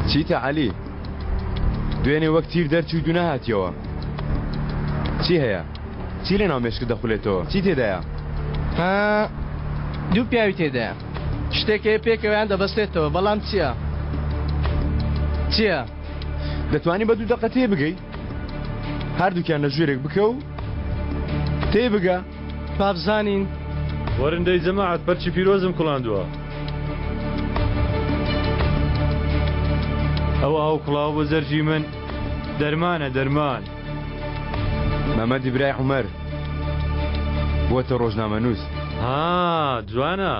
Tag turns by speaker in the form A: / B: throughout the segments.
A: چیتە عەلی؟ دوێنێ وەک تیر دەرچوویت و نەهاتیەوە. چی هەیە؟ چی لە ناو مێشکت دەخولێتەوە؟ چی تێدایە؟
B: ها، دوو پیاوی تێدایە. شتێک هەیە پێکەوەیان دەبەستێتەوە، بەڵام چییە؟ چییە؟
A: دەتوانی بە دوو دەقە تێبگەی؟ هەردووکیان لە ژوورێک بکە و تێبگە.
B: با بزانین.
C: وەرن دەی جەماعەت پەرچی پیرۆزم کوڵاندووە. ئەو ئاو کوڵاوە بۆ جەرگی من دەرمانە دەرمان.
A: مەمەدی برای عومەر بووەتە ڕۆژنامەنووس.
C: ها جوانە.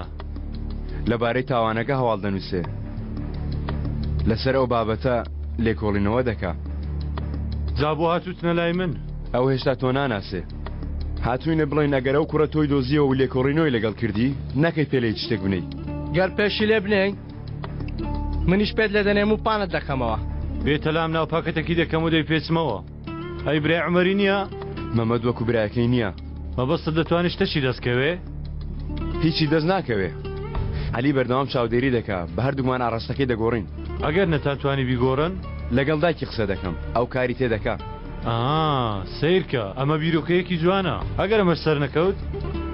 A: لەبارەی تاوانەکە هەواڵ دەنووسێ. لەسەر ئەو بابەتە لێکۆڵینەوە دەکا.
C: جا بۆ هاتووتنە لای من؟
A: ئەو هێشتا تۆ ناناسێ. هاتووینە بڵێین ئەگەر ئەو کوڕە تۆی دۆزیەوە و لێکۆڵینەوەی لەگەڵ کردی، نەکەی پێ لە هیچ شتێک بنێی.
B: گەر پێشی لێ بنێی، منیش پێت لێ دەنێم و پانت دەکەمەوە.
C: بێتە لام ناو پاکەتەکی دەکەم و دەیپێچمەوە. ئەی برای عومەری نییە؟
A: مەمەد وەکو برایەکەی نییە.
C: مەبەستت دەتوانی شتەکی دەست کەوێ؟
A: هیچی دەست ناکەوێ. عەلی بەردەوام چاودێری دەکا، بە هەردووکمان ئاڕاستەکەی دەگۆڕین.
C: ئەگەر نەتانتوانی بیگۆڕن؟
A: لەگەڵ دایکی قسە دەکەم، ئەو کاری تێ دەکا.
C: ئاها، سەیرکە، ئەمە بیرۆکەیەکی جوانە. ئەگەر ئەمەش سەرنەکەوت؟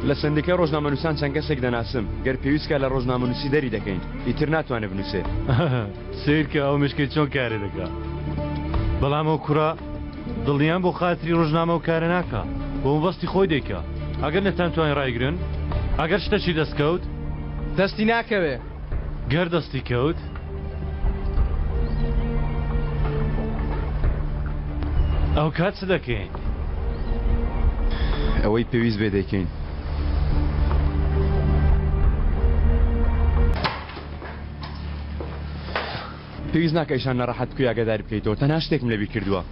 A: لە سەندیکای ڕۆژنامەنووسان چەند کەسێک دەناسم، گەر پێویست کا لە ڕۆژنامەنووسی دەری دەکەین، ئیتر ناتوانێ بنووسێ.
C: سەیرکە ئەو مشکەی چۆن کارێ دەکا. بەڵام ئەو کوڕە دڵنیام بۆ خاتری ڕۆژنامە ئەو کارە ناکا، بۆ مەبەستی خۆی دەیکا. ئەگەر نەتانتوانی ڕایگرن، ئەگەر شتەکی دەست کەوت؟
B: دەستی ناکەوێ.
C: گەر دەستی کەوت؟ ئەوکات چ دەکەین؟
A: ئەوەی پێویست بێ دەیکەین. پێویست ناکا ئیشان ناڕەحەت بکەی ئاگاداری بکەیتەوە تەنها شتێکم لەبیر کردووە.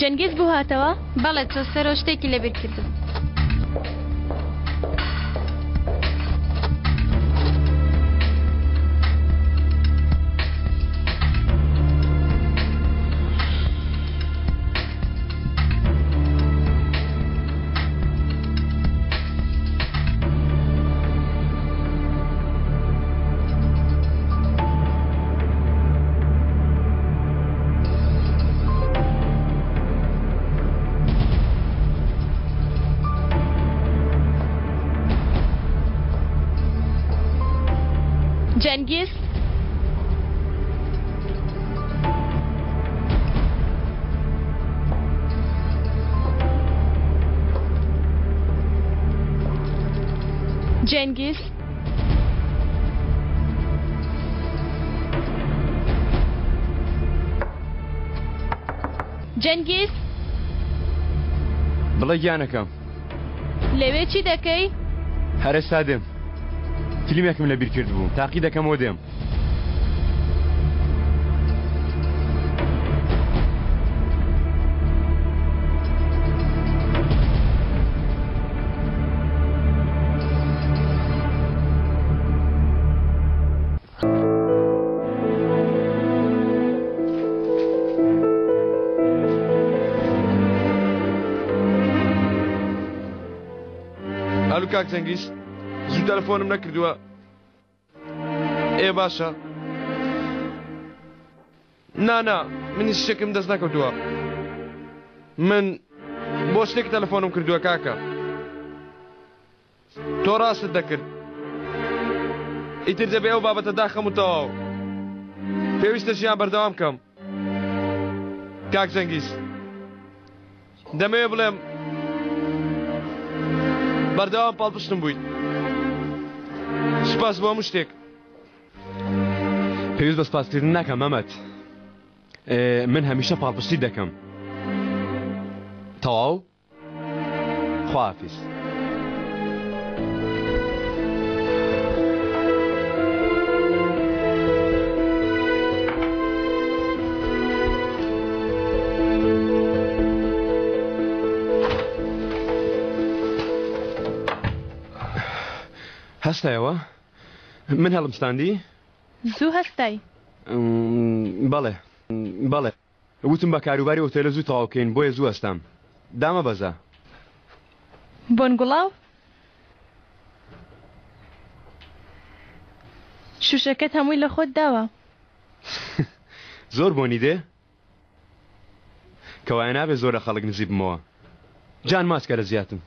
D: جەنگیز بوو هاتەوە؟ بەڵێ تۆ سەرۆ شتێکی لەبیر کردم. جەنگیز جەنگیز جەنگیز
A: بڵێ گیانەکەم.
D: لەوێ چی دەکەی؟
A: هەر ئێستا دێم. فیلمێکم لەبیر کردبوو تاقی دەکەمەوە دێم.
E: ئەلو کاک جەنگیز زوو تەلەفۆنم نەکردووە ئێ باشە نا نا من هیچ شتێکم دەست نەکەوتووە من بۆ شتێک تەلەفۆنم کردووە کاکە تۆ ڕاستت دەکرد ئیتر دەبێ ئەو بابەتە داخەم و تەواو پێویستە ژیان بەردەوام کەم. کاک جەنگیز دەمەوێ بڵێم بەردەوام پاڵپشتم بوویت سوپاس بۆ هەموو شتێک.
A: پێویست بە سوپاسکردن ناکەم مەمەد من هەمیشە پاڵپشتی دەکەم تەواو خواحافیز. هەستایەوە؟ من هەڵمستاندی؟
D: زوو هەستای؟
A: بەڵێ بەڵێ وتم بە کاروباری ئۆتێلە زوو تەواو کەین بۆیە زوو هەستام. دامەبەزە.
D: بۆن گوڵاو؟ شوشەکەت هەمووی لە خۆت داوە.
A: زۆر بۆنی دێ؟ کەوایە نابێ زۆر لە خەڵک نزیک بمەوە. جان ماچ کەرە زیاتم.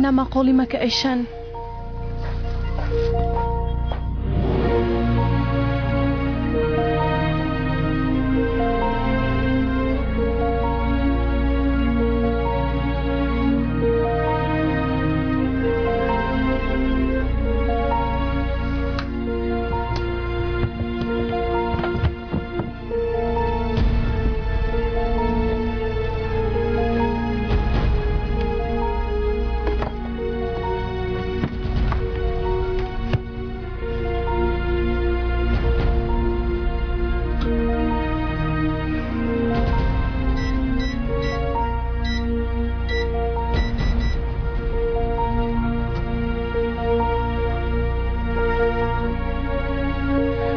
D: ناماقوڵی مەکە ئەیشان.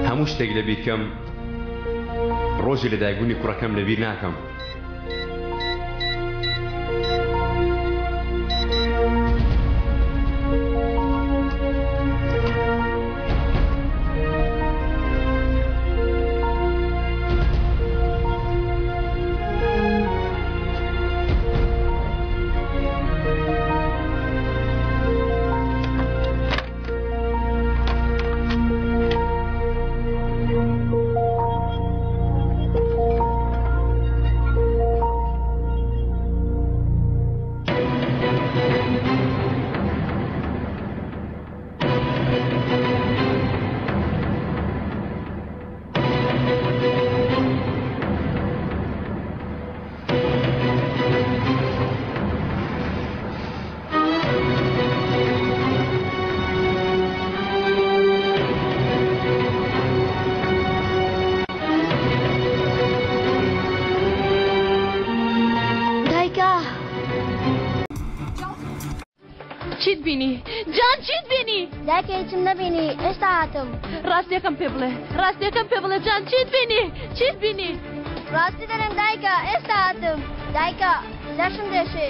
A: هەموو شتێک لەبیرکەم ڕۆژی لەدایکبوونی کوڕەکەم لەبیر ناکەم.
F: دایکە.
D: چیت بینی؟ جان چیت بینی؟
F: دایکە هیچم نەبینی ئێستا هاتم.
D: ڕاستیەکەم پێ بڵێ ڕاستیەکەم پێ بڵێ جان چیت بینی؟ چیت بینی؟
F: ڕاستی دەرێم دایکە ئێستا هاتم. دایکە لەشم دێشێ.